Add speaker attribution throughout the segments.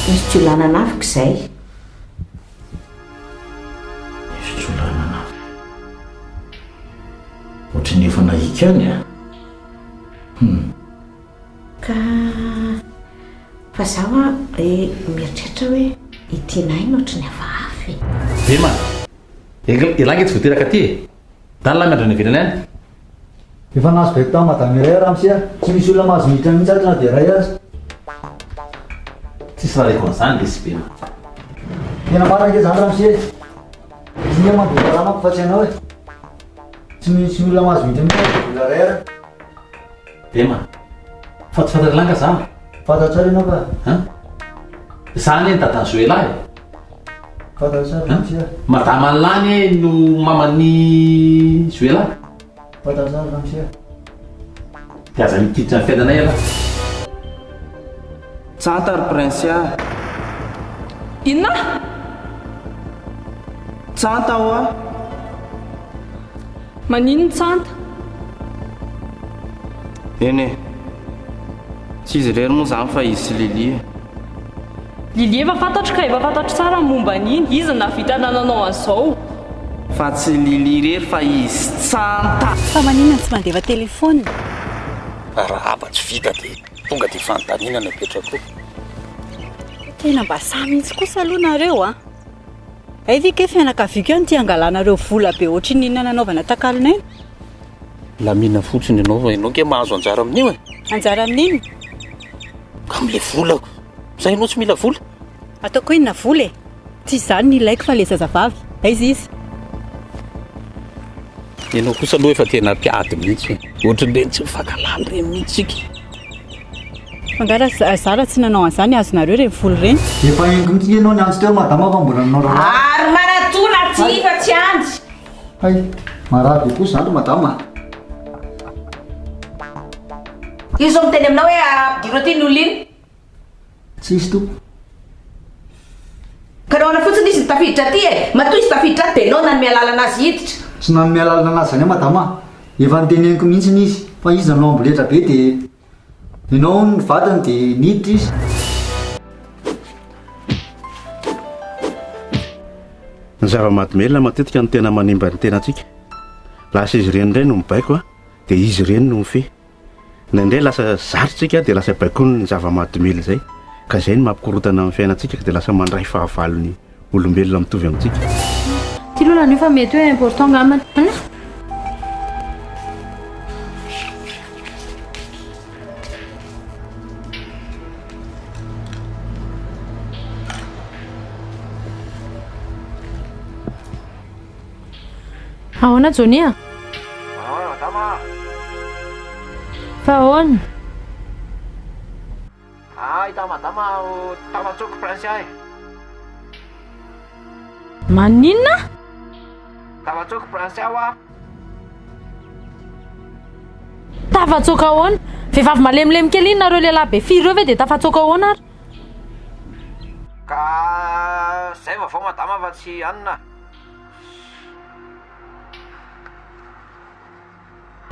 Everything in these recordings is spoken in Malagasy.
Speaker 1: Nisy jiolahy nanafika izay.
Speaker 2: Nisy jiolahy nanafika. Ohatry ny efa nahiko ihany a! Hum.
Speaker 1: Ka fa zaho an eh mieritreritra hoe ity Naina ohatry ny hafahafa e.
Speaker 2: Bema, elah nge tsy voateraka aty e! Dany lahy miandry any ivelany any.
Speaker 3: Efa nahazo baiko tamin'i madame iray aho ramose a! Tsy misy olona mahazo miditra mihitsy ato na dia iray aza.
Speaker 2: Tsisy raha reko an'izany lesy Bema.
Speaker 3: Tena marina ange izany ramose e! Izy nge mandoa karamako fa tsy ianao e! Tsy misy olona mahazo miditra mihitsy ato na dia olona iray ara.
Speaker 2: Bema, fa tsy fantatr'i Langa za?
Speaker 3: Fantatro tsara ianao ka.
Speaker 2: An? Za anie ny dadan'i Zoela e.
Speaker 3: Fantatro tsara ramose a.
Speaker 2: Madama an'lah anie no maman'i Zoela.
Speaker 3: Fantatro tsara ramose a.
Speaker 2: Dia aza miditra ny fiainanay ialahy.
Speaker 4: Tsanta ry Princia a.
Speaker 5: Inona?
Speaker 4: Tsanta hoa.
Speaker 5: Maninona Tsanta?
Speaker 4: Eny e. Tsy izy irery moa izany fa izy sy Lily e.
Speaker 5: Lily efa fantatro ka, efa fantatro tsara ny momba an'iny, izy no nahavita nanao an'izao.
Speaker 4: Fa tsy Lily irery fa izy Tsanta.
Speaker 6: Fa maninona no tsy mandefa telephone?
Speaker 7: Arahaba tsy vita dia tonga dia fanontaniana no apetrako.
Speaker 6: Tena mba sahy mihitsy kosa aloha nareo a! Hay ve kay fianakaviako ihany ity angalanareo vola be ohatrin'ny inona nanaovana takalon'aina?
Speaker 7: Lamina fotsiny ianao fa ianao nge mahazo anjara amin'io e!
Speaker 6: Anjara amin'inona?
Speaker 7: Amin'ilay volako. Sa ianao tsy mila vola?
Speaker 6: Ataoko inona vola e? Tsy izany no ilaiko fa ilay zazavavy. Aiza izy?
Speaker 7: Ianao kosa aloha efa tena mpiady mihitsy e. Ohatran'ireny tsy mifankahalala ireny mihitsy isika.
Speaker 6: Fa angaha raha za raha tsy nanao an'izany azonareo ireny vola ireny?
Speaker 3: Efa henoko mihitsy nge ianao niantso teo madama fa mbola nanao raharaha.
Speaker 1: Ary manatona aty fa tsy andry.
Speaker 3: Hay, marary be kosa izany ry madama a.
Speaker 1: Io izao miteny aminao hoe ampidiro aty ny olona iny.
Speaker 3: Tsisy tompoko.
Speaker 1: Ka nahoana fotsiny izy no tafiditra aty e? Matoa izy tafiditra ato dia ianao nanome alalana azy hiditra.
Speaker 3: Tsy nanome alalana anazy izany aho madama a. Efa noteneniko mihitsiny izy fa izy nanao amboletra be dia ianao hono ny vadiny dia niditra izy.
Speaker 8: Ny zava-mahadomelina matetika no tena manimba ny tenantsika. Lasa izy ireny indray no mibaiko a, dia izy ireny no mifehy. Indraindray lasa zatra tsika dia lasa baikoin'ny zava-mahadomelina izay, ka izay no mampikorontana ny fiainantsika ka dia lasa mandray fahavalon'ny olombelona mitovy amintsika.
Speaker 9: Ty aloha lany io fa mety hoe important angambany. Ahoana Johnny a?
Speaker 10: Ahoana madama a?
Speaker 9: Fa ahoana?
Speaker 10: Ah, hita madama ho tafatsoaka Princia e.
Speaker 9: Maninona?
Speaker 10: Tafatsoaka Princia hoa.
Speaker 9: Tafatsoaka ahoana? Vehivavy malemilemy kely iny nareo lehilahy be firy eo ve dia tafatsoaka ahoana ary?
Speaker 10: Ka zay vaovao madama fa tsy anona.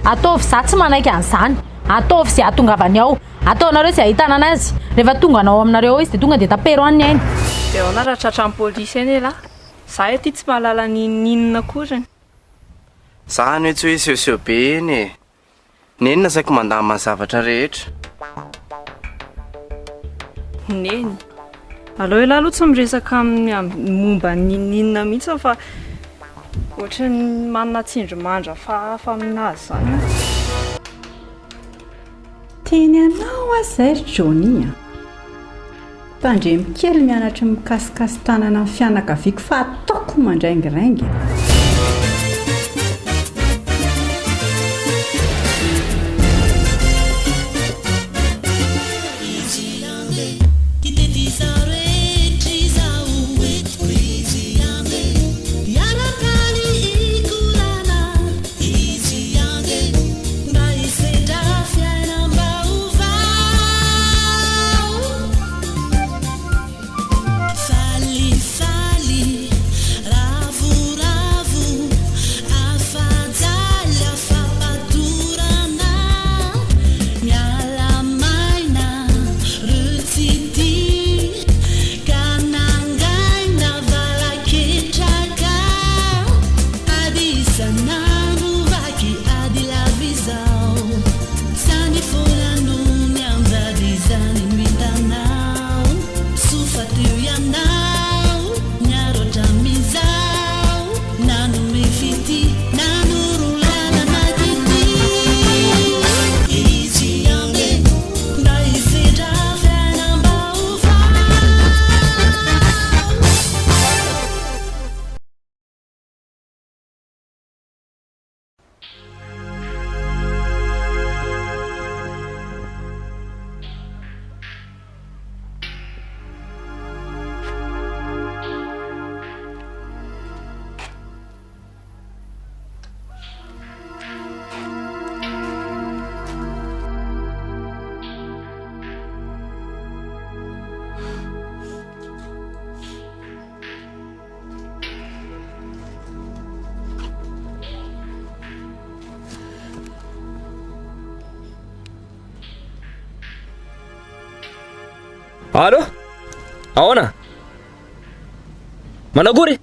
Speaker 9: Ataovy za tsy manaiky an'izany. Ataovy izay hahatongavany ao. Ataonareo izay ahitana anazy. Rehefa tonga ao aminareo ao izy dia tonga dia tapero any ny ainy.
Speaker 5: Dia ahoana raha tratran'ny polisy eny elah? Za ety tsy mahalala n'inon'inona akoriny.
Speaker 4: Za anie tsy hoe sehoseho be eny e. Neny nasaiko mandamina ny zavatra rehetra.
Speaker 5: Neny. Aleo elah aloha tsy miresaka amin'ny momba n'inon'inona mihitsy fa ohatran'ny manana tsindrimandry hafahafa aminazy izany aho.
Speaker 6: Teny anao aho izay ry Johnny a! Tandremo kely mianatry ny mikasikasi-tanana ny fianakaviako fa ataoko mandraingiraingy.
Speaker 11: Falifaly, ravoravo. Allô? Ahoana? Manao akory?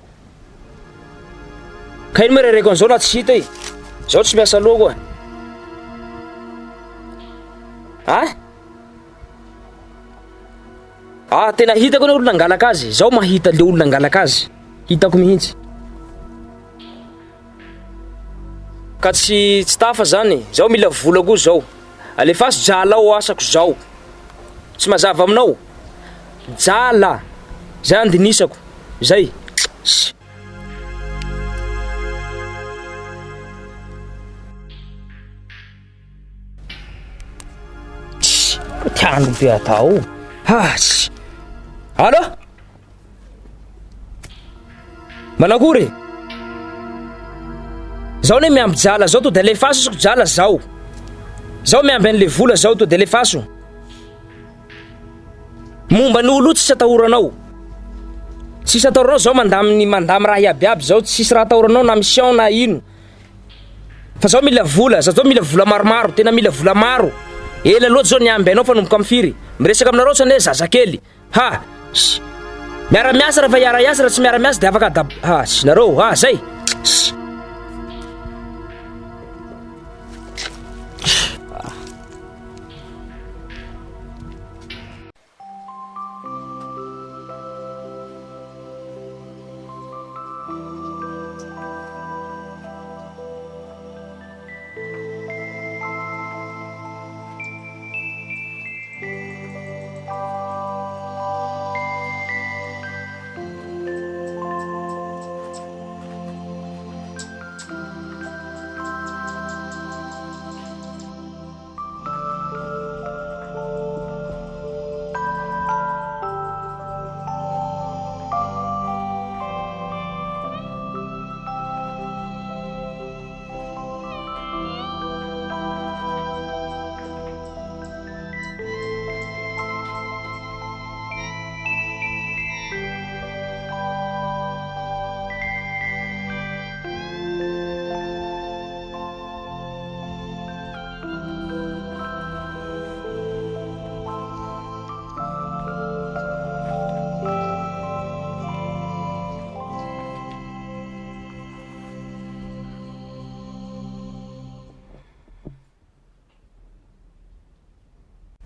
Speaker 11: Ka ino moa rereko an'izao na tsy hita e? Zao tsy miasa loha koa. Ah? Ah, tena hitako ny olona nangalaka azy. Zao mahita le olona nangalaka azy. Hitako mihitsy. Ka tsy tsy tafa zany. Zao mila vola koa zao. Alefaso jala ao asako zao. Tsy mazava aminao? Jala. Zay andinisako. Zay. Tiano be atao. Ah. Allô? Manakory e? Zao ne miamby jala zao to de alefaso isako jala zao. Zao miamby an'le vola zao to de alefaso. Momba ny olo tsisy atahoranao. Tsisy atahoranao zao mandamy mandamy raha iaby iaby zao tsisy raha atahoranao na mission na ino. Fa zao mila vola, za zao mila vola maromaro, tena mila vola maro. Ela loatra zao niamby anao fa nomboka amin'ny firy. Miresaka aminareo ohatrany hoe zazakely. Ha! Sy. Miara-miasa raha fa hiara-hiasa raha tsy miara-miasa dia afaka adab ha! Sy nareo ha! Zay! Sy.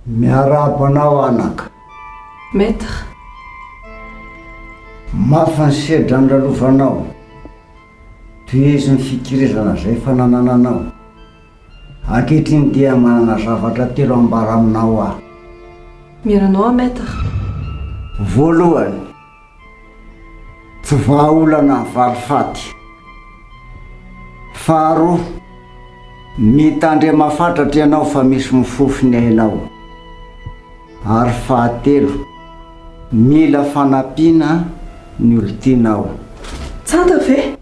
Speaker 12: Miarahaba anao anaka.
Speaker 5: Maître.
Speaker 12: Mafy ny sedra nolalovanao. Tohizo ny fikirizana izay efa nanananao. Ankehitriny dia manana zavatra telo ambara aminao aho.
Speaker 5: Mihaino anao aho Maître.
Speaker 12: Voalohany, tsy vahaolana ny valifaty. Faharoa, mitandrema fatratra ianao fa misy mifofo ny ainao. Ary fahatelo, mila fanampiana ny olon-tianao.
Speaker 5: Tsanta ve?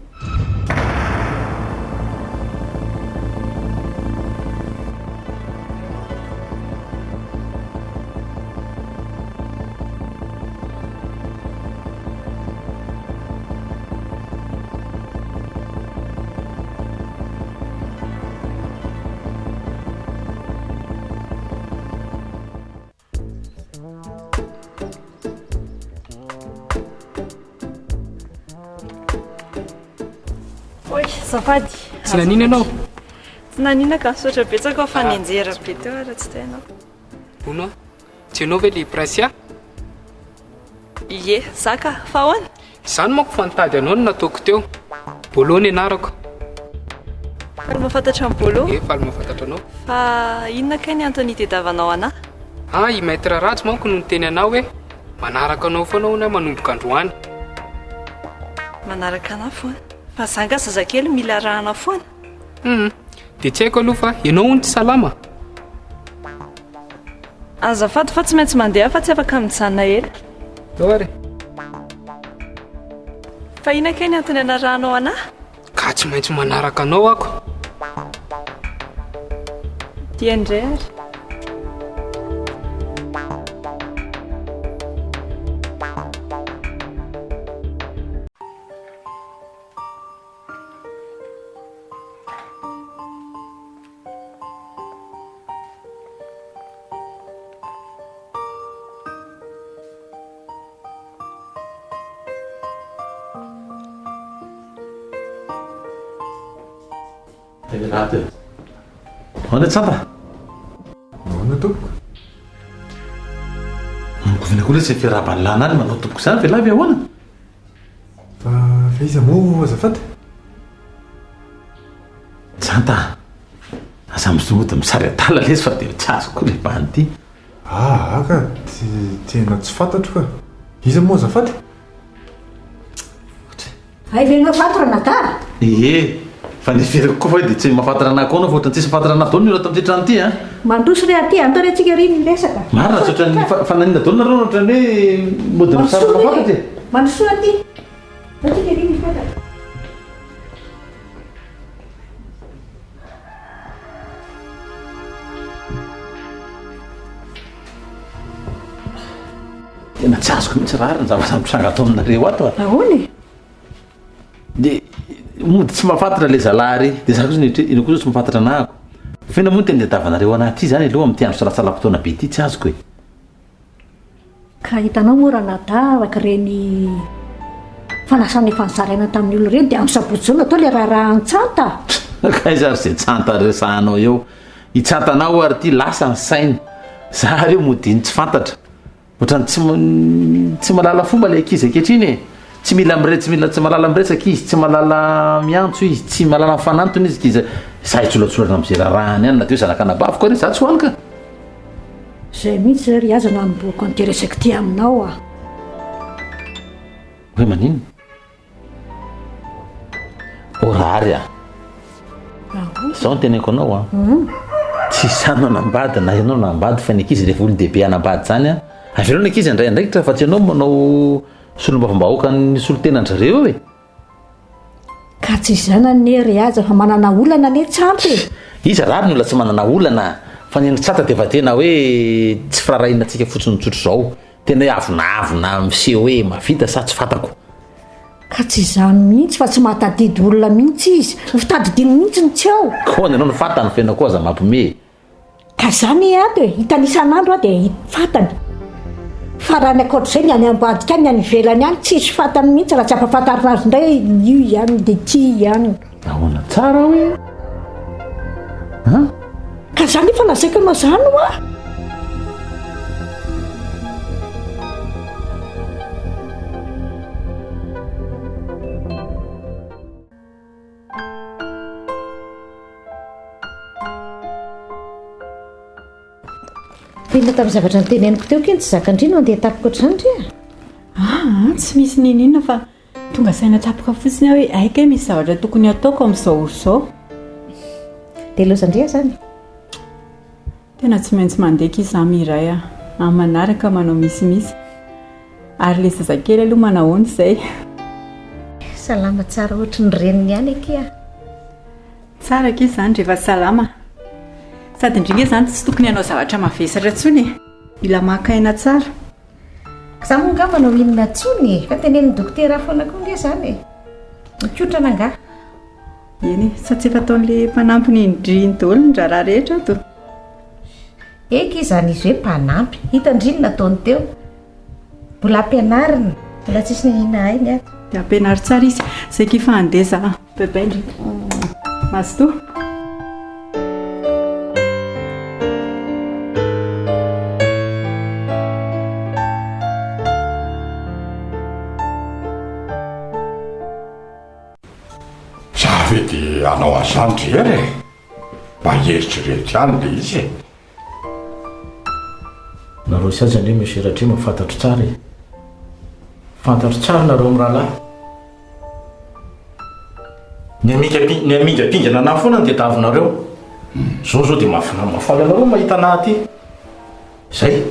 Speaker 5: Oy, azafady.
Speaker 13: Tsy nanina ianao?
Speaker 5: Tsy nanina ka, misaotra betsaka aho fa nianjera be teo ary tsy teo ianao.
Speaker 13: Hono aho, tsy ianao ve le Princia?
Speaker 5: Ie, za ka, fa ahoana?
Speaker 13: Izany manko fa nitady anao no nataoko teo. Bolo ny anarako.
Speaker 5: Faly mahafantatra an'i Bolo.
Speaker 13: Ie, faly mahafantatra anao.
Speaker 5: Fa inona kay ny antony itediavanao anà?
Speaker 13: Ah, i Maître Rajo manko no niteny anà hoe manaraka anao foana hono aho manomboka androany.
Speaker 5: Manaraka anà foana? Fa za angaha zazakely mila arahana foana?
Speaker 13: Hum, dia tsy haiko aloha fa ianao hono tsy salama?
Speaker 5: Azafady fa tsy maintsy mandeha fa tsy afaka mijanona ela.
Speaker 13: Ao ary.
Speaker 5: Fa inona kay ny antony anarahanao anà?
Speaker 13: Ka tsy maintsy manaraka anao ako.
Speaker 5: Dia indray ary.
Speaker 2: Raha teo. Ahoana Tsanta?
Speaker 14: Ahoana tompoko?
Speaker 2: Mikovina koa lesy fiarahaban'ny lana any manao tompoko izany ve lahy ve ahoana?
Speaker 14: Fa fa iza moa azafady?
Speaker 2: Tsanta a! Aza mody misary adala lesy fa dia tsy azoko koa ilay bandy ity.
Speaker 14: Aa ka tena tsy fantatro ka. Iza moa azafady?
Speaker 1: Hay ve ianao faty ranadahy?
Speaker 2: Ie, fa neveriko koa fa hoe dia tsy mahafantatra anah koa anao fa ohatran'ny tsisy mahafantatra anah daholo ny olona ato amin'ity trano ity an!
Speaker 1: Mandroso re aty, andao re tsika ry ny resaka.
Speaker 2: Marina tsy ohatran'ny fa fa naninona daholo nareo no ohatran'ny hoe mody misary
Speaker 1: Mandrosoa re
Speaker 2: mahafantatra e?
Speaker 1: Mandrosoa aty, andao tsika ry ny fantatra.
Speaker 2: Tena tsy azoko mihitsy raha ary ny zavatra mitranga ato aminareo ato a.
Speaker 1: Ahoana e?
Speaker 2: Dia mody tsy mahafantatra ilay zalahy ary, dia za kosa nieritreritra, ianao koa zao tsy mahafantatra anahako. Fa inona moa no tena itadiavanareo anahy aty izany aloha amin'ity andro salatsalam-potoana be ity, tsy azoko e.
Speaker 1: Ka hitanao moa ranadahy araka ireny fanasana efa nozaraina tamin'ny olona ireny dia amin'ny sabotsy izao no atao ilay raharaha an-tsanta.
Speaker 2: Ka aiza ary izay tsanta resahanao eo? I tsantanao ary ity lasa ny sainy. Za ary io mody tsy fantatra. Ohatrany tsy tsy mahalala fomba ilay ankizy ankehitriny e. Tsy mila mire tsy mila tsy mahalala miresaka izy, tsy mahalala miantso izy, tsy mahalala mifanantona izy k'iza za hitsolatsolana amin'izay raharahany any na dia hoe zanak'anabaviko ary za tsy ho any ka.
Speaker 1: Zay mihitsy zay ry aza nanombohako an'ity resaka ity aminao a.
Speaker 2: Hoe maninona? Oh Rahary a! Zao no teneniko anao a! Tsy izaho no hanambady na ianao no hanambady fa ny ankizy rehefa olon-dehibe hanambady izany a, avelao ny ankizy handray andraikitra fa tsy ianao no manao solombavambahoaka ny solontenan-dry zareo eo e!
Speaker 1: Ka tsy izany anie ry Haja fa manana olana anie Tsampy e!
Speaker 2: Iza rary ny olona tsy manana olana fa ny an'i Tsata dia efa tena hoe tsy firaharahiana antsika fotsiny tsotra izao. Tena hoe avonavona miseho hoe mahavita sa tsy fantako.
Speaker 1: Ka tsy izany mihitsy fa tsy mahatadidy olona mihitsy izy. Ny fitadidiany mihitsy no tsy ao.
Speaker 2: Koa ny anao no fantany fa ianao koa aza mampime e.
Speaker 1: Ka za anie ato e, hitany isan'andro aho dia fantany. Fa raha ny ankoatr'izay ny any ambadika any, ny any ivelany any tsisy fantany mihitsy raha tsy ampahafantarina azy indray hoe io ihany dia ity ihany.
Speaker 2: Ahoana tsara hoe? An?
Speaker 1: Ka zany efa lazaiko anao zany hoa. Fa inona tamin'ny zavatra noteneniko teo keny tsy zakan-dry no handeha tampoka ohatr'izany ry a?
Speaker 6: Aa, tsy misy n'inon'inona fa Tonga saina tampoka fotsiny aho hoe hay kay misy zavatra tokony hataoko amin'izao ora izao.
Speaker 1: Dia lozan-dry aho izany.
Speaker 6: Tena tsy maintsy mandeha akia izaho Miray a. Amin'ny manaraka manao misimisy. Ary ilay zazakely aloha manahoana izay?
Speaker 1: Salama tsara ohatry ny reniny ihany akia.
Speaker 6: Tsara akia izany rehefa salama. Sady indrindra izany tsy tokony hanao zavatra mavesatra intsony e. Mila maka aina tsara.
Speaker 1: Za moa angaha manao inona intsony e! Fa tenenin'ny dokotera foana koa ange izany e! Mikotrana angaha?
Speaker 6: Eny e, sa tsy efa ataon'ilay mpanampiny indry iny daholo ny raharaha rehetra ato?
Speaker 1: Eky izany izy hoe mpanampy, hitan-dry ny nataony teo. Mbola ampianarina, mbola tsisy niniana hainy ato.
Speaker 6: Dia ampianaro tsara izy, saika efa handeha za. Bye bye ndry. Mazotoa.
Speaker 15: Za ve dia hanao an'izany ry Hery e? Mba eritrereto ihany ilay izy e!
Speaker 7: Nareo sy azy anie Monsieur Ratrema fantatro tsara e! Fantatro tsara nareo mirahalahy. Ny hamingam- ny hamingampingana anah foana no tediavinareo. Zao zao dia mahafina- mahafaly anareo mahita anah aty. Zay.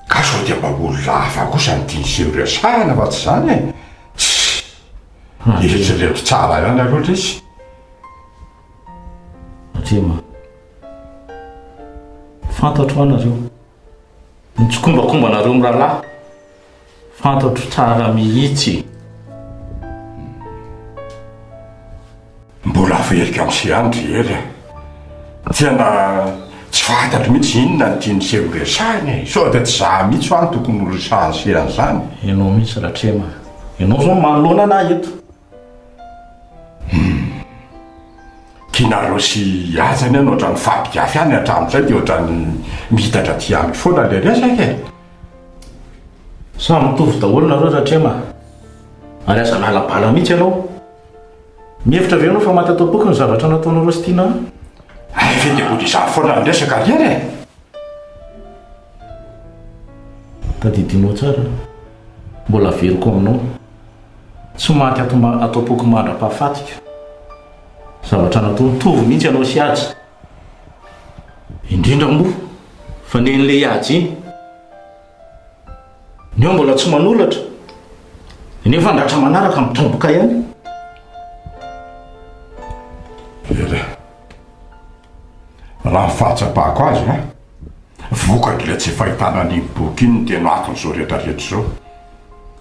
Speaker 15: Ka sao dia mba olona hafa kosa no tian'i Seho resahana fa tsy izany e! Tssy! Eritrereto tsara ihany aloha lesy.
Speaker 7: Ratrema. Fantatro hoa nareo. Ny tsikombakombanareo mirahalahy. Fantatro tsara mihitsy.
Speaker 15: Mbola averiko amin'se ihany ry Hery a! Tena tsy fantatro mihitsy inona no tian'i se ho resahina e! Sao dia tsy za mihitsy hoa no tokony ho resahan'i se an'izany?
Speaker 7: Ianao mihitsy Ratrema. Ianao izao no manoloana anah eto.
Speaker 15: Hum. Kinareo sy Haja anie no ohatran'ny mifampigafy ihany hatramin'izay dia ohatran'ny miitatra aty amiko foana ilay resaka e!
Speaker 7: Samy mitovy daholo nareo Ratrema a! Ary aza miala bala mihitsy ianao. Mihevitra ve ianao fa maty ato am-poko ny zavatra nataonareo sy Tiana ahy?
Speaker 15: Hay ve dia mbola izany foana ny resaka ry Hery e!
Speaker 7: Tadidinao tsara, mbola averiko aminao, tsy maty ato ato am-poko mandra-pahafatiko. Zavatra natao mitovy mihitsy ianao sy Haja. Indrindra moa fa nen'ilay Haja iny. Ny eo mbola tsy manolatra, nefa ny ratra manaraka mitomboka ihany.
Speaker 15: Hery a! Raha ny fahatsapako azy an, vokatr'ilay tsy fahitana an'iny boky iny no tena anton'izao rehetra rehetra izao.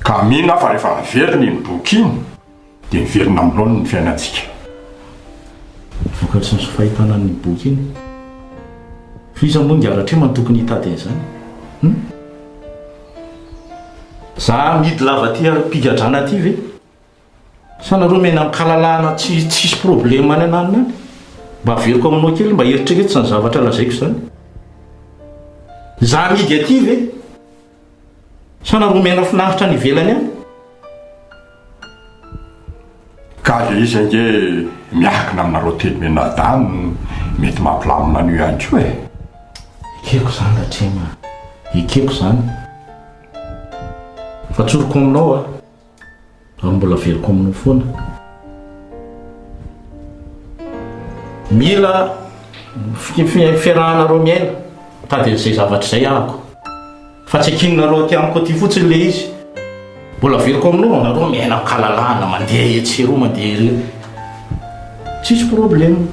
Speaker 15: Ka mino aho fa rehefa miverina iny boky iny dia miverina amin'ny laoniny ny fiainantsika.
Speaker 7: Vokatry ny tsy fahitana an'iny boky iny. Fa iza moa ingahy Ratrema no tokony hitady an'izany? Hum? Za mihidy lava aty am-pigadrana aty ve? Sa nareo miaina am-kalalahana tsy tsisy problème any ananona any? Mba averiko aminao kely mba eritrereto izany zavatra lazaiko izany. Za mihidy aty ve? Sa nareo miaina finaritra any ivelany any?
Speaker 15: Ka le izy ange miakina aminareo telo mianadahy no mety mampilamina an'io ihany koa e!
Speaker 7: Ekeko izany Ratrema a! Ekeko izany. Fa tsoriko aminao a! Ary mbola averiko aminao foana. Mila fiarahanareo miaina mitady an'izay zavatra izay ahako. Fa tsy ankininareo aty amiko aty fotsiny ilay izy. Mbola averiko aminao, anareo miaina an-kalalahana, mandeha etsy sy eroa, mandeha ery. Tsisy problème.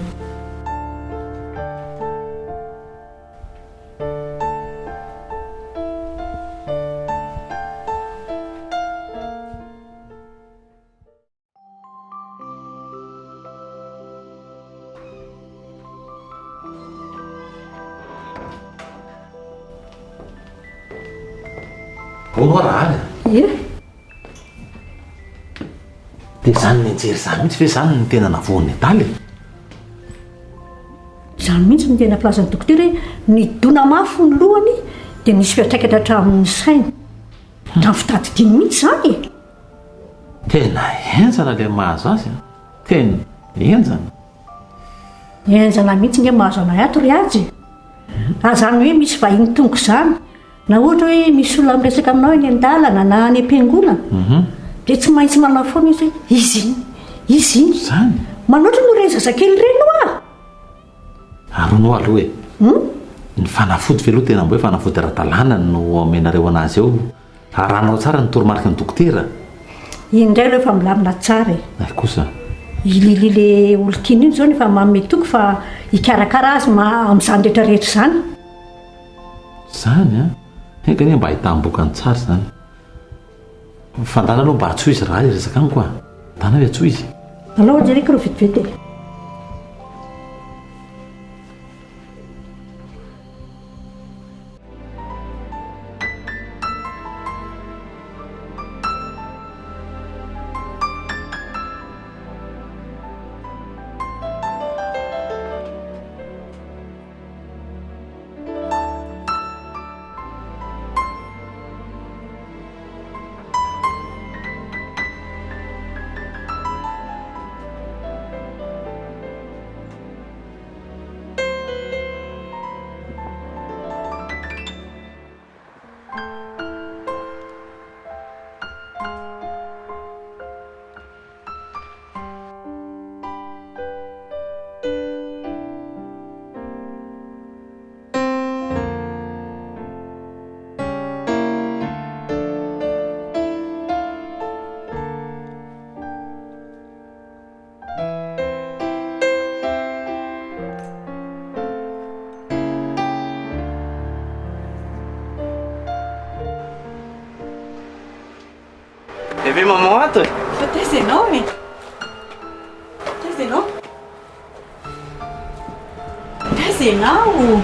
Speaker 2: Hono hoa Rahary a!
Speaker 1: Ie.
Speaker 2: Dia izany nianjery izany mihitsy ve izany no tena navoan'ny adala e?
Speaker 1: Izany mihitsy no tena filazan'ny dokotera hoe nidona mafy ny lohany dia nisy fiantraikany hatramin'ny sainy. Hatramin'ny fitadidiany mihitsy izany e!
Speaker 2: Tena henjana ilay mahazo azy an! Tena henjana.
Speaker 1: Henjana mihitsy nge mahazo anay ato ry Haja e! Raha izany hoe misy vahiny tonga izany, na ohatra hoe misy olona miresaka aminao eny an-dalana na any am-piangonana, dia tsy maintsy manao foana izy hoe izy iny, izy iny.
Speaker 2: Izany?
Speaker 1: Manoatra moa ireny zazakely ireny hoa!
Speaker 2: Ary hono hoa aloha e! Ny fanafody ve aloha tena mba hoe fanafody ara-dalàna no omenareo an'azy eo? Arahanao tsara ny toromariky ny dokotera?
Speaker 1: Iny indray aloha efa milamina tsara e.
Speaker 2: Ay kosa.
Speaker 1: I Lily le olon-tiany iny izao efa manome toky fa hikarakara azy amin'izany rehetra rehetra izany.
Speaker 2: Izany an? Enga anie mba ahitam-bokany tsara izany. Fa ndana aloha mba antsoy izy raha hiresaka amiko a. Ndana hoe antsoy izy.
Speaker 1: Alao jereko aloha vetivety e.
Speaker 4: Bebe maman ato e!
Speaker 6: Fa taiza ianao e? Taiza ianao? Taiza ianao?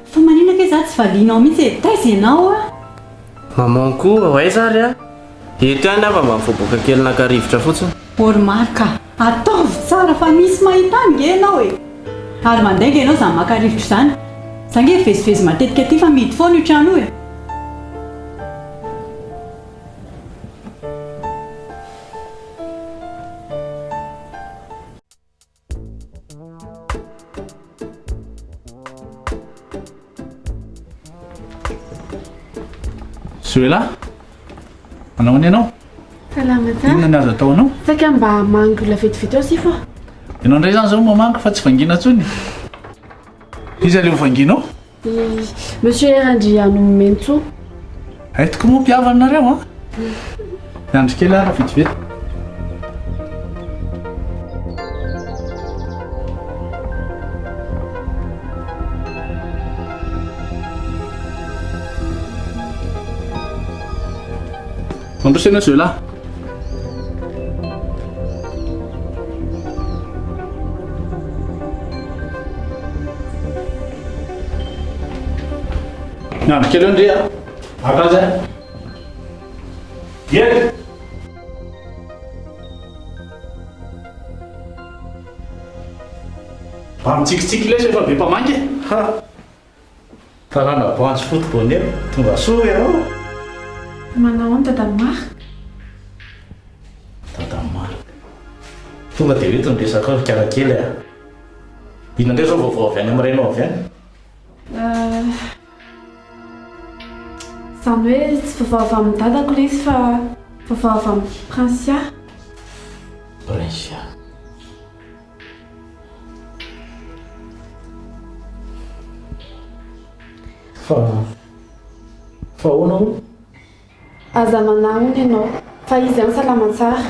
Speaker 6: Fa maninona? valianao mihitsy e! Taiza ianao a?
Speaker 4: Maman koa ho aiza ary aho? Eto ihany aho fa mba mivoaboaka kely naka rivotra fotsiny.
Speaker 6: Ô ry Marc a! Ataovy tsara fa misy mahita any nge ianao e! Ary mandainga ianao izany maka rivotra izany. Za nge mivezivezy matetika aty fa mihidy foana io trano io e!
Speaker 2: Zoela, manao ahoana ianao?
Speaker 16: Salama tsara.
Speaker 2: Inona ny azo atao anao?
Speaker 16: Saika mba hamangy olona vetivety ao sifo a.
Speaker 2: Ianao indray izany izao mamangy fa tsy vangiana intsony. Iza ilay ho vangianao?
Speaker 16: I Monsieur Randrianomentsoa.
Speaker 2: Hay tokoa moa mpihavana nareo an! Miandry kely aho raha vetivety. Mandroso ianao Zola. Miandry kely eo ndry a. Maka azy a. Eny. Mba mitsikitsiky lesy efa be mpamangy e.
Speaker 7: Ha! Tarana voanjo foot bonnet, tonga soa ianao.
Speaker 16: Manao ahoana Dada Marc?
Speaker 7: Dada Marc. Tonga dia eto ny resakao ry kiarakely a. Inona indray izao vaovao avy any amin'ny rainao avy any?
Speaker 16: Euh, izany hoe tsy vaovao avy amin'ny dadako ilay izy fa vaovao avy amin'i Princia.
Speaker 7: Princia. Fa fa ahoana hono?
Speaker 16: Aza manahy hono ianao fa izy ihany salama tsara.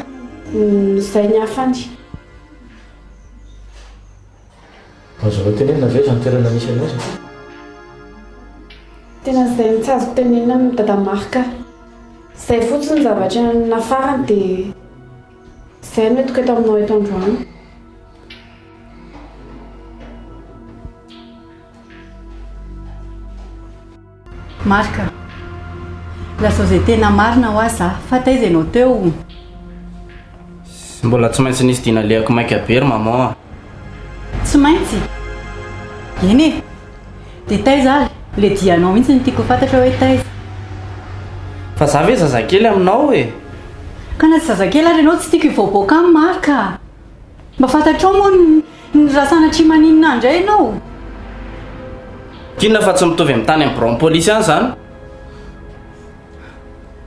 Speaker 16: Izay ny hafany.
Speaker 7: Azonao tenenina ve izany toerana misy anao izany?
Speaker 16: Tena izay no tsy azoko tenenina amin'i Dada Marc. Izay fotsiny ny zavatra nafarany dia izay no entiko eto aminao eto androany.
Speaker 6: Marc a! Lazao izay tena marina hoa za, fa taiza ianao teo?
Speaker 4: Mbola tsy maintsy nisy dia nalehako maika be ry maman a!
Speaker 6: Tsy maintsy? Eny e! Dia taiza ary? Ilay dianao mihitsy no tiako ho fantatra hoe taiza?
Speaker 4: Fa za ve zazakely aminao e?
Speaker 6: Ka na tsy zazakely ary ianao tsy tiako hivoaboaka aminy Marc a! Mba fantatrao moa ny raha sanatria maninona ahy indray ianao?
Speaker 4: K'inona fa tsy mitovy amin'ny tany amin'ny biraon'ny polisy any izany?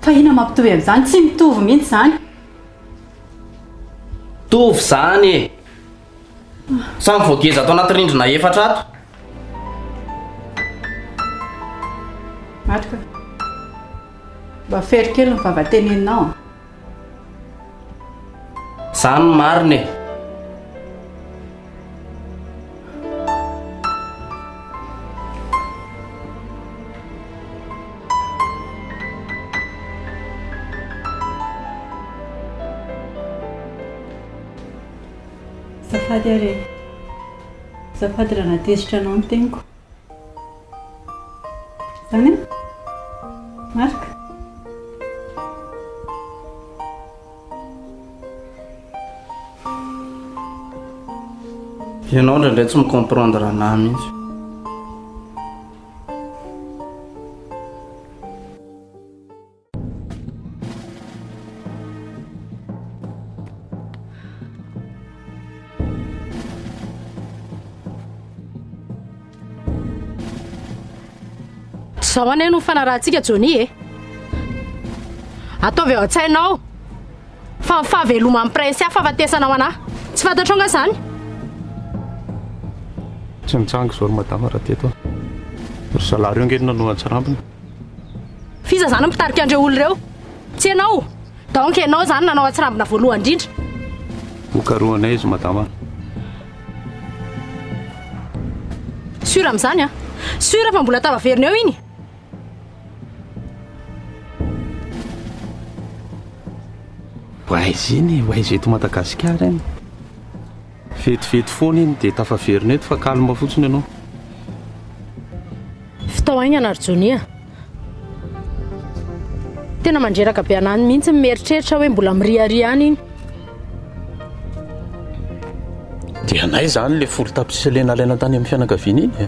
Speaker 6: Fa inona mampitovy amin'izany? Tsy mitovy mihitsy izany.
Speaker 4: Mitovy izany e! Samy voageja ato anaty rindrina efatra ato.
Speaker 6: Marc, mba fero kely ny vava teneninao a!
Speaker 4: Zany no marina e!
Speaker 6: Azafady ary e! Azafady raha nahatezitra anao ny teniko. Zany an? Marc?
Speaker 4: Ianao indraindray tsy mi-comprendre anah mihitsy.
Speaker 9: Tsy izao anie no nifanarahantsika Johnny e! Ataovy ao an-tsainao fa ny fahaveloman'i Princia fahafatesana ho anà. Tsy fantatrao nga izany?
Speaker 8: Tsy nitsanga izao ry madama raha teto aho. Ry zalahy ireo ange no nanao antsirambina.
Speaker 9: F'iza zany mpitarika an'ireo olona ireo? Tsy ianao? Donc ianao zany nanao atsirambina voalohany indrindra?
Speaker 8: Ho karohanay izy madama.
Speaker 9: Sûr amin'izany an? Sûr fa mbola tafaverina eo iny?
Speaker 8: Ho aiza iny e? Ho aiza eto Madagasikara iny? Vetivety foana iny dia tafaverina eto fa calme fotsiny ianao.
Speaker 9: Vitao haingana ry Johnny a! Tena mandreraka be anah mihitsy ny mieritreritra hoe mbola miriaria any iny.
Speaker 7: Dia anay izany ilay folo tapitrisa ilay nalaina tany amin'ny fianakaviana iny e?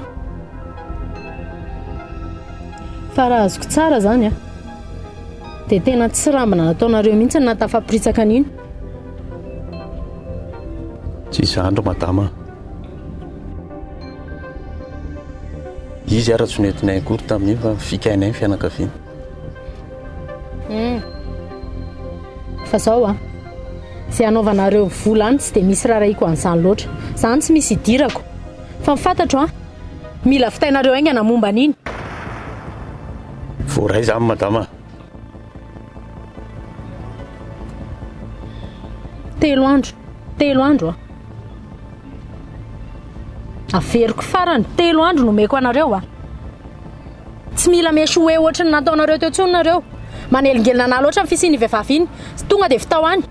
Speaker 9: Fa raha azoko tsara izany a, dia tena tsy rambina nataonareo mihitsy ny nahatafaporitsaka an'iny.
Speaker 7: Tsy izany ry madama a. Izy ara tsy noentinay akory tamin'iny fa nifikainay ny fianakaviana.
Speaker 9: Hum. Fa zao an. Izay hanaovanareo vola any tsy dia misy rarahiko an'izany loatra. Izany tsy misy idirako. Fa ny fantatro an, mila vitainareo haingana momba an'iny.
Speaker 7: Voaray izany madama a.
Speaker 9: Telo andro, telo andro an. Averiko farany, telo andro no omeko anareo a. Tsy mila mi-échouer ohatry ny nataonareo teo intsony nareo. Manelingelina anah loatra ny fisian'iny vehivavy iny. Tonga dia vitao any.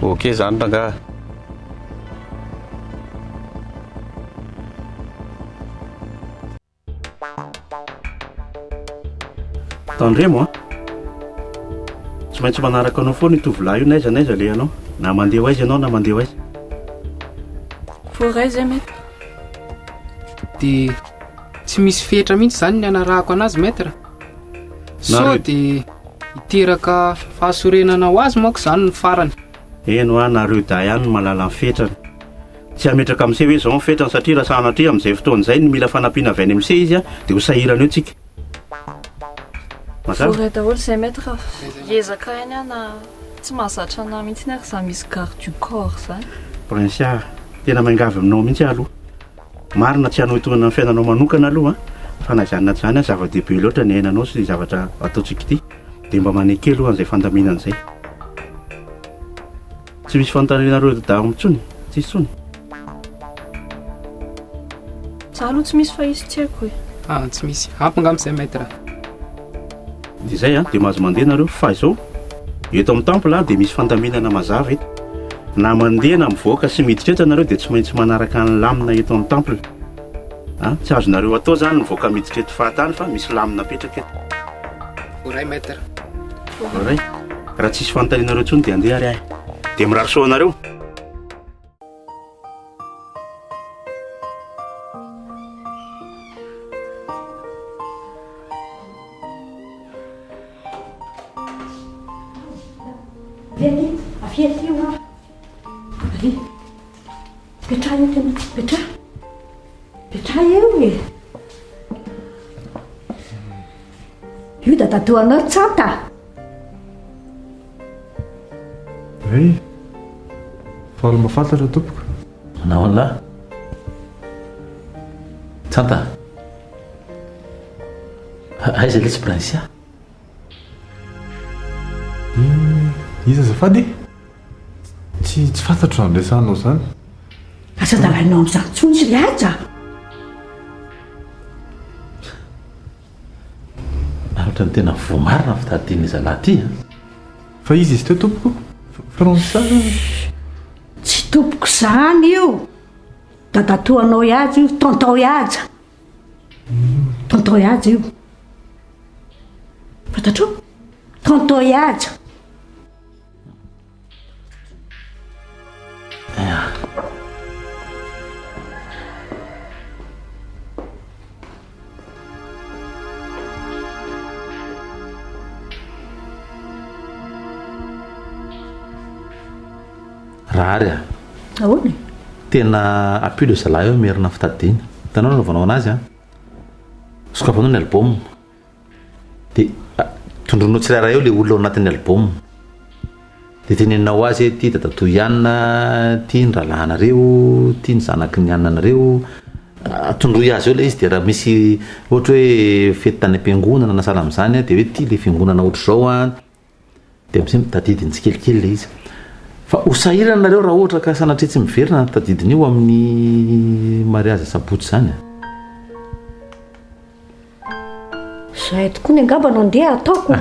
Speaker 7: Ok zany rangaha. Tandremo an! Tsy maintsy manaraka anao foana io tovolahy io n'aiza n'aiza alehanao, na mandeha ho aiza ianao na mandeha ho aiza.
Speaker 13: Voaray izay maître. Dia tsy misy fetra mihitsy izany ny anarahako anazy maître. Sao dia hiteraka fahasorenana ho azy manko izany ny farany.
Speaker 8: Eny hoa, nareo dahy ihany no mahalala ny fetrany. Tsy hametraka amin'se hoe izao ny fetrany satria raha sanatria amin'izay fotoana izay no mila fanampiana avy any amin'se izy dia ho sahirana eo tsika. Mazava?
Speaker 5: Voaray daholo izay maître fa hiezaka ihany aho na tsy mahazatra anah mihitsy ary za misy garde du corps zany.
Speaker 8: Princia, tena miangavy aminao mihitsy aho aloha. Marina tsy hanohitohina ny fiainanao manokana aloha fa na izany na tsy izany zava-dehibe loatra ny ainanao sy ny zavatra ataontsika ity dia mba maneke aloha an'izay fandaminana izay. Tsy misy fanontanianareo daho intsony? Tsisy intsony?
Speaker 5: Za aloha tsy misy fa izy tsy haiko e.
Speaker 13: Ah, tsy misy. Ampy angamba izay maître.
Speaker 8: Dia izay an, dia mahazo mandeha nareo fa izao, eto amin'ny temple dia misy fandaminana mazava eto. Na mandeha na mivoaka sy miditra eto nareo dia tsy maintsy manaraka ny lamina eto amin'ny temple. An, tsy azonareo atao izany mivoaka miditra eto fahatany fa misy lamina apetraka eto.
Speaker 13: Voaray maître.
Speaker 8: Voaray. Raha tsisy fanontanianareo intsony dia andeha ary ahy. Dia mirary soa anareo.
Speaker 1: Avia aty, avia aty hoa. Avia. Petraha eo tena, petraha. Petraha eo e. Io dadatoanao ry Tsanta.
Speaker 14: Hey, faly mahafantatra tompoko.
Speaker 2: Manao an'lah. Tsanta. Aiza ilay tsy Princia?
Speaker 14: Iza azafady? Tsy tsy fantatro izany resahanao izany.
Speaker 1: Aza dalainao amin'izany intsony izy ry Haja a!
Speaker 2: Ary ohatran'ny tena voa marina ny fitadidian'ilay zalahy ity a!
Speaker 14: Fa iza izy teo tompoko? François?
Speaker 1: Tsy tompoko izany io! Dadatoanao i Haja io, tonton i Haja. Tonton i Haja io. Fantatrao? Tonton i Haja.
Speaker 2: Rahary a!
Speaker 1: Ahoana e?
Speaker 2: Tena ampio le zalahy eo hamerina ny fitadidiana. Hitanao nanaovanao anazy an! Sokafanao ny album. Dia tondroinao tsirairay eo ilay olona ao anatin'ny album. Dia teneninao azy hoe ity dadatoa i anona, ity ny rahalahinareo, ity ny zanaky ny anona anareo. Tondroy azy eo ilay izy dia raha misy ohatra hoe fety tany am-piangonana na sahala amin'izany dia hoe ity ilay fiangonana ohatr'izao an. Dia amin'izay mitadidiny tsikelikely ilay izy. Fa ho sahirana nareo raha ohatra ka sanatria tsy miverina ny tadidiny io amin'ny mariazy asabotsy izany a.
Speaker 1: Izay tokoa ny angamba no andeha ataoko.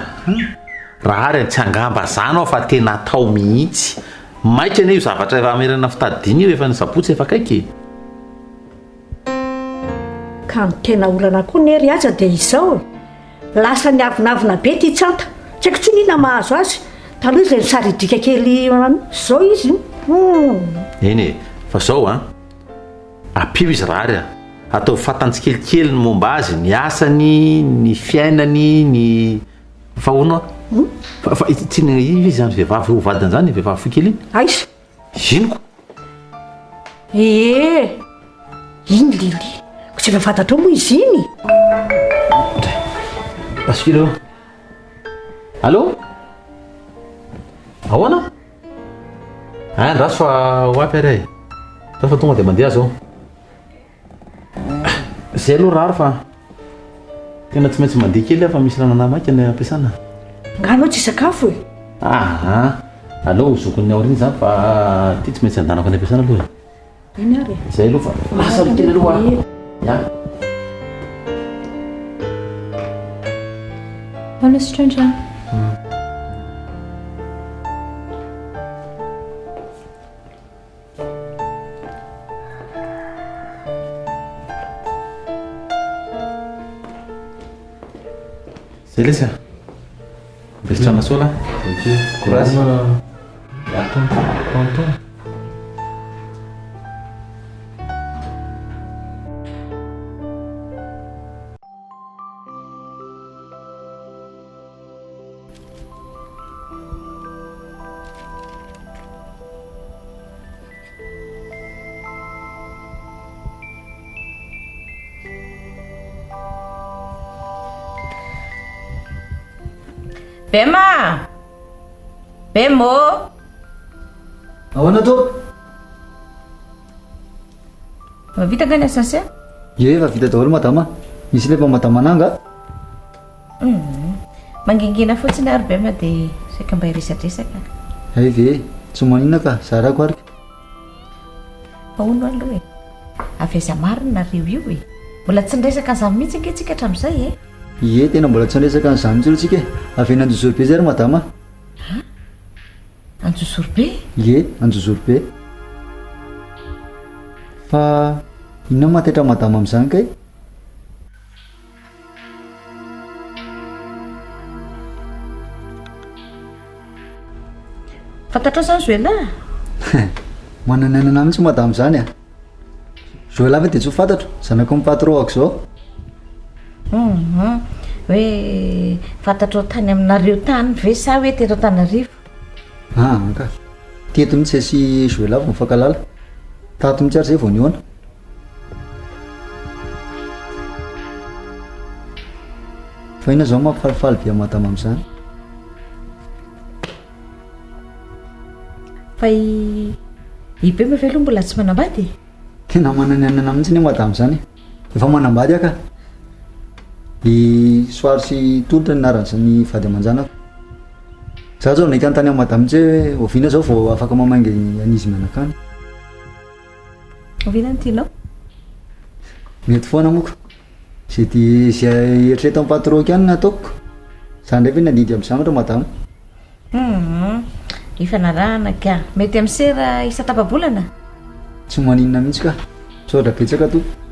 Speaker 2: Raha ary tsy angamba zany aho fa tena atao mihitsy. Maika anie io zavatra efa hamerana fitadidiana io efa ny sabotsy efa akaiky e.
Speaker 1: Ka ny tena olana koa ne ry Haja dia izao e! Lasa niavonavona be ity Tsanta. Tsy haiko intsony inona mahazo azy. Taloha izy ilay nisaridriaka kely izao izy hum.
Speaker 2: Eny e, fa zao an, ampio izy rary a, ataovy fantany tsikelikely ny momba azy, ny asany, ny fiainany, ny fa hono an, fa fa tsy ny iza izany vehivavy ho vadiny izany, vehivavy fohy kely iny?
Speaker 1: Aiza?
Speaker 2: Inoko.
Speaker 1: Ee, iny Lily. Ko tsy efa fantatrao moa izy iny?
Speaker 2: Basy aloha. Allô? Ahoana? Ah, andraso fa ho avy ary e. Andraso fa tonga dia mandeha zao. Zay aloha rary fa tena tsy maintsy mandeha kely aho fa misy ranana maika any am-piasana.
Speaker 1: Nga anao tsy hisakafo e?
Speaker 2: Aha, aleo ho zokin'ny aoriana izany fa ity tsy maintsy andanako any am-piasana aloha e.
Speaker 1: Eny ary e.
Speaker 2: Zay aloha fa lasa aloha kely aloha aho. Ya.
Speaker 5: Hola Stranger.
Speaker 2: Zay lesy a. Vestrana soa lahy.
Speaker 14: Ok.
Speaker 2: Courage.
Speaker 14: Tonton, tonton.
Speaker 17: Bema! Bemo!
Speaker 3: Ahoana tompoko?
Speaker 17: Efa vita nga ny asan'se?
Speaker 3: Ie, efa vita daholo madama. Misy lefa madama anah nga?
Speaker 17: Hum. Mangingina fotsiny ary Bema dia saika mba hiresadresaka.
Speaker 3: Hay ve, tsy maninona ka, zarako ary.
Speaker 17: Fa hono aloha e, avy aiza marina nareo io e? Mbola tsy niresaka an'izany mihitsy ange tsika hatramin'izay e.
Speaker 3: Ie, tena mbola tsy niresaka an'izany mihitsy aloha tsika e. Avy eny Anjozorobe zay ry madama.
Speaker 17: Ha? Anjozorobe?
Speaker 3: Ie, Anjozorobe. Fa inona no mahataitra madama amin'izany kay?
Speaker 17: Fantatrao izany Joël a?
Speaker 3: Manana aina mihitsy madame izany a. Joël ve dia tsy ho fantatro, zanaky ny patron-ako izao.
Speaker 17: Hum, hoe fantatrao tany aminareo tany ve sa hoe teto Antananarivo?
Speaker 3: Ah, ka. Teto mihitsy zay sy Joël vao nifankahalala. Tato mihitsy ary zay vao nihaona. Fa inona izao mampifalifaly be an'i madama amin'izany?
Speaker 17: Fa i i Bema ve aloha mbola tsy manambady e?
Speaker 3: Tena manana ny anana mihitsy anie madama izany e. Efa manambady aho ka. I Soary sy i Tolotra ny anaran'ny vady aman-janako. Za zao naika anontany an'i madama mihitsy hoe oviana zao vao afaka mamangy an'izy mianaka any.
Speaker 17: Oviana no tianao?
Speaker 3: Mety foana moa ko. Zay di zay eritreretin'ny patron ihany no ataoko. Za ndray ve nandidy amin'ny zavatra madama?
Speaker 17: Hum, ifanarahana ka. Mety amin'ny sera isan-tapa-bolana?
Speaker 3: Tsy maninona mihitsy ka. Misaotra betsaka tompoko.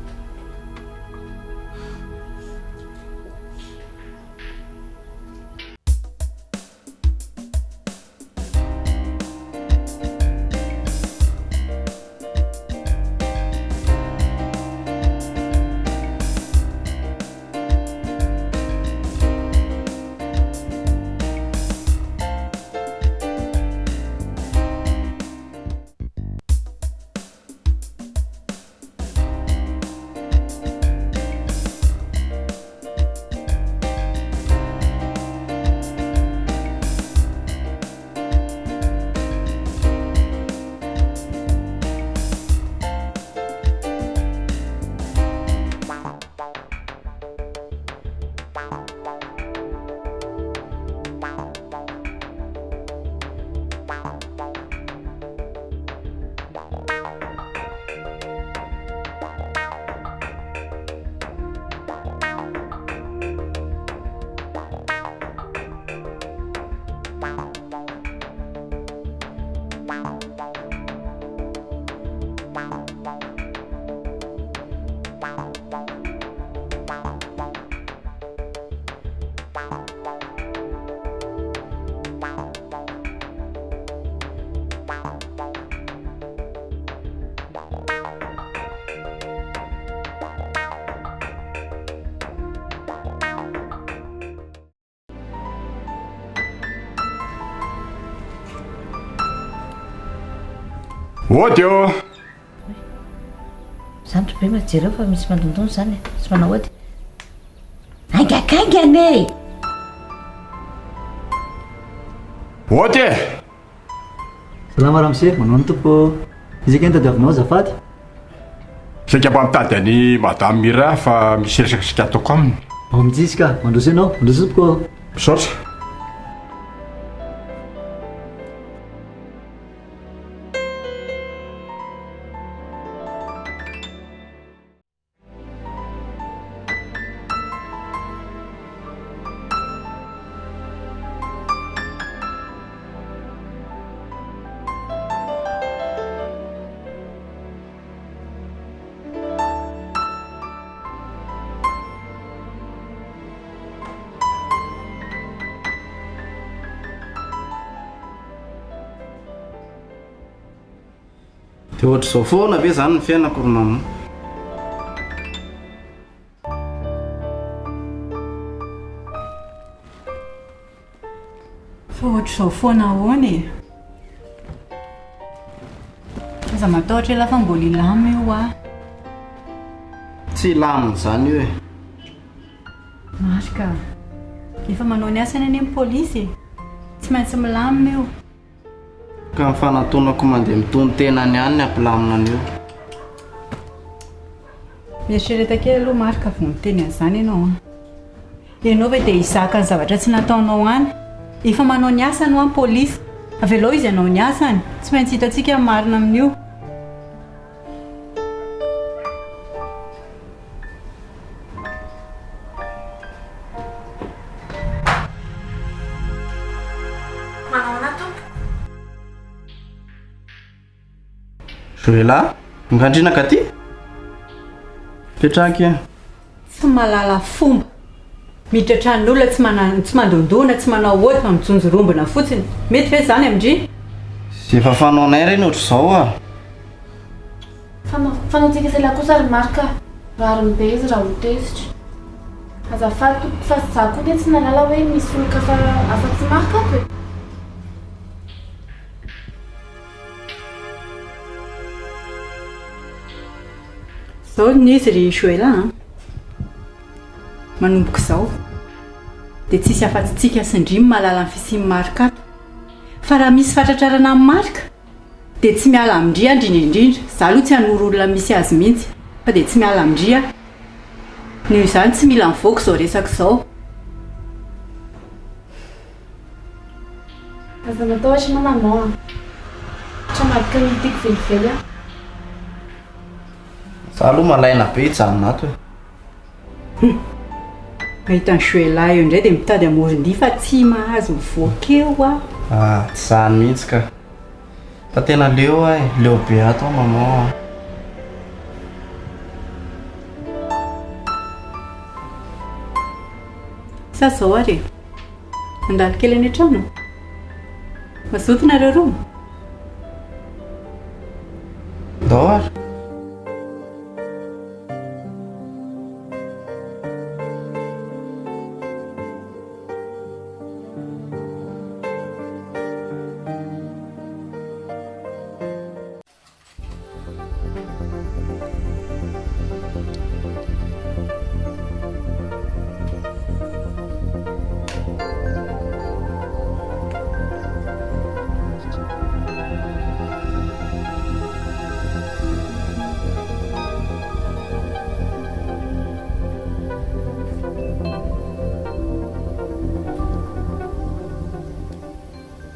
Speaker 15: Ody ô!
Speaker 17: Zany ry Bema, jereo fa misy mandondona izany e. Tsy manao ody. Haingakaingana e!
Speaker 15: Ody e!
Speaker 3: Salama ramose, manao ny tompoko. Iza kay no tadiavinao azafady?
Speaker 15: Saika mba mitady an'i Madame Mira fa misy resaka saika ataoko aminy.
Speaker 3: Ao mihitsy izy ka. Mandroso ianao. Mandroso tompoko.
Speaker 15: Misaotra.
Speaker 4: Dia ohatr'izao foana ve izany ny fiainako ry maman?
Speaker 6: Fa ohatr'izao foana ahoana e? Aza matahotra elah fa mbola hilamina io hoa.
Speaker 4: Tsy hilamina izany io e.
Speaker 6: Marc a! Efa manao ny asany anie ny polisy e! Tsy maintsy milamina io.
Speaker 4: Ka ny fanantonako mandeha mitono tena any ihany ny hampilamina an'io.
Speaker 6: Mieritrereta kely aloha Marc vao miteny an'izany ianao an! Ianao ve dia hizaka ny zavatra tsy nataonao any? Efa manao ny asany hoa ny polisy. Avelao izy hanao ny asany. Tsy maintsy hitantsika ny marina amin'io.
Speaker 16: Manahoana tompoko?
Speaker 4: Joela, Ngandrina ka ty? Petraha akia.
Speaker 6: Tsy mahalala fomba. Miditra tranon'olona tsy mana tsy mandondona, tsy manao ody fa mijonjorombona fotsiny. Mety ve izany amin-dry?
Speaker 4: Ze efa fanaonay ireny ohatr'izao a!
Speaker 16: Fanao fanaontsika sela kosa ry Marc a! Rariny be izy raha ho tezitra. Azafady tompoko fa za koa nge tsy nahalala hoe misy olon-kafa afa-tsy Marc ato e!
Speaker 6: Zao ny izy ry Joël a! Manomboka izao dia tsisy afa-tsy tsika sy ndry no mahalala ny fisian'i Marc ato. Fa raha misy fatratrarana amin'i Marc dia tsy miala amin-dry aho indrindra indrindra. Za aloha tsy hanoro olona misy azy mihitsy fa dia tsy miala amin-dry aho. Noho izany tsy mila mivoaka izao resaka izao.
Speaker 16: Aza matahotra ianao maman a! Tsy hamadika ny olon-tiako velively aho.
Speaker 4: Za aloha malaina be hijanona ato e.
Speaker 6: Hum! Mahita an'i Joëlla eo indray dia mitady amoron-dia fa tsy mahazo mivoaka eo aho.
Speaker 4: Ah, tsy izany mihitsy ka. Fa tena leo aho e, leo be ato aho maman a.
Speaker 6: Sa izao ary e, mandalo kely any an-trano? Mazoto nareo roa?
Speaker 4: Ndao ary.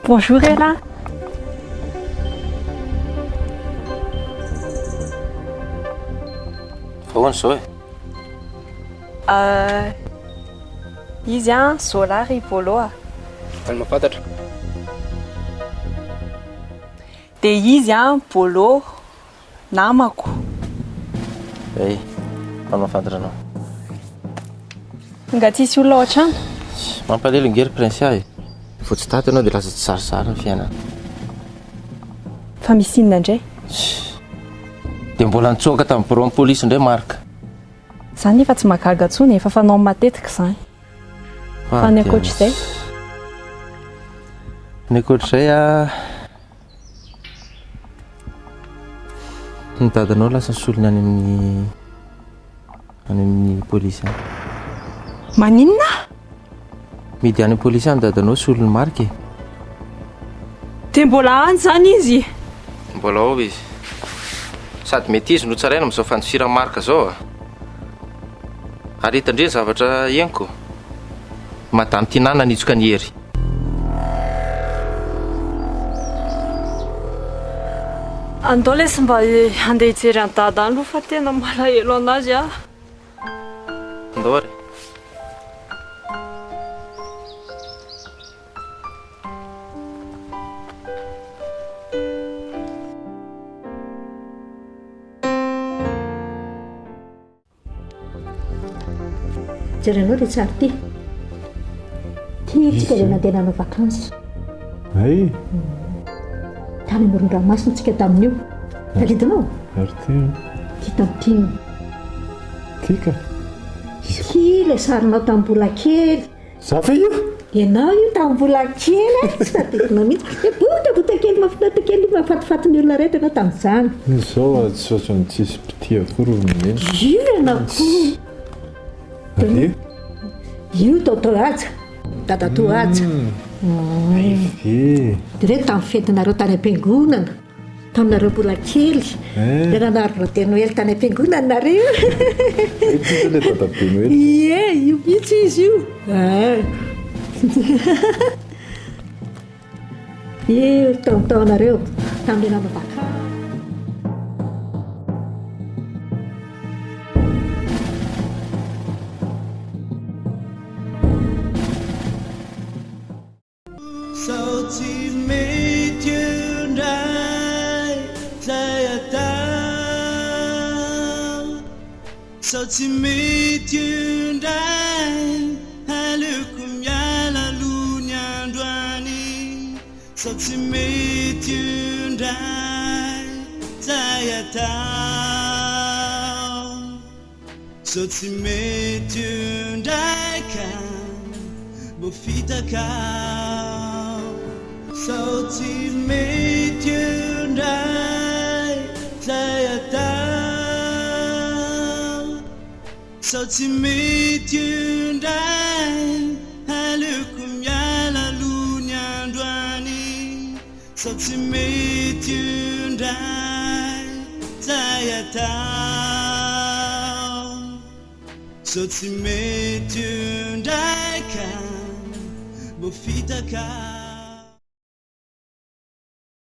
Speaker 6: Bonjour Ella.
Speaker 4: Ahoana izao e?
Speaker 5: Euh, izy an, Zola ry Bolo a.
Speaker 13: Faly mahafantatra.
Speaker 5: Dia izy an, Bolo, namako.
Speaker 4: Hey, faly mahafantatra anao.
Speaker 5: Nga tsisy olona ao an-trano?
Speaker 4: Mampalahelo ange ry Princia e. Vao tsy tato ianao dia lasa tsy zarizary ny fiainana.
Speaker 5: Fa misy inona indray?
Speaker 4: Dia mbola nitsoaka tamin'ny biraon'ny polisy indray Marc.
Speaker 5: Izany nefa tsy mahagaga intsony e, efa fanaony matetika izany. Fa ny ankoatr'izay?
Speaker 4: Ny ankoatr'izay ah. Ny dadanao lasa solony any amin'ny any amin'ny polisy any.
Speaker 5: Maninona?
Speaker 4: Midy any amin'ny polisy any dadanao solon'i Marc e.
Speaker 5: Dia mbola any izany izy?
Speaker 4: Mbola ao izy. Sady mety izy no tsaraina amin'izao fandosiran'i Marc izao a. Ary hitandre ny zavatra henoko. Madame Tinah nanitsoka an'i Hery.
Speaker 5: Andao lesy mba handeha hijery an'i Dada any aloha fa tena malahelo an'azy aho.
Speaker 4: Andao ary.
Speaker 1: Jerenao ilay sary ity. Ity tsika ilay nandeha nanao vacances.
Speaker 14: Hay.
Speaker 1: Tany amoron-dranomasina tsika tamin'io. Tadidinao?
Speaker 14: Ary ity.
Speaker 1: Ity tamin'ity.
Speaker 14: Ity ka.
Speaker 1: Ity ilay sarinao tamin'ny mbola kely.
Speaker 14: Za ve io?
Speaker 1: Ianao io tamin'ny mbola kely e, tsy tadidinao mihitsy. Dia botabota kely mahafinaritra kely mahafatifaty ny olona rehetra ianao tamin'izany.
Speaker 14: Izao aho tsy ohatran'ny tsisy mpitia akory ry Neny.
Speaker 1: Io ianao koa.
Speaker 14: Ary io?
Speaker 1: Io Toto Haja, Dadatoa Haja.
Speaker 14: Hay ve.
Speaker 1: Dia ireto tamin'ny fetinareo tany am-piangonana. Taminareo mbola kely, ilay nanao arbre de Noël tany am-piangonana nareo.
Speaker 14: Ity ve ilay dadabe Noely?
Speaker 1: Ie, io mihitsy izy io. Io taontaonareo tamin'ilay nanao vacances.
Speaker 18: Sao tsy mety eo indray zay atao Sao tsy mety eo indray Aleoko miala aloha ny androany Sao tsy mety eo indray zay atao Sao tsy mety eo indray ka mbo fitaka Sao tsy mety eo indray zay atao Sao tsy mety eo indray Aleoko miala aloha ny androany Sao tsy mety io indray zay atao Sao tsy mety io indray ka mbo fitaka.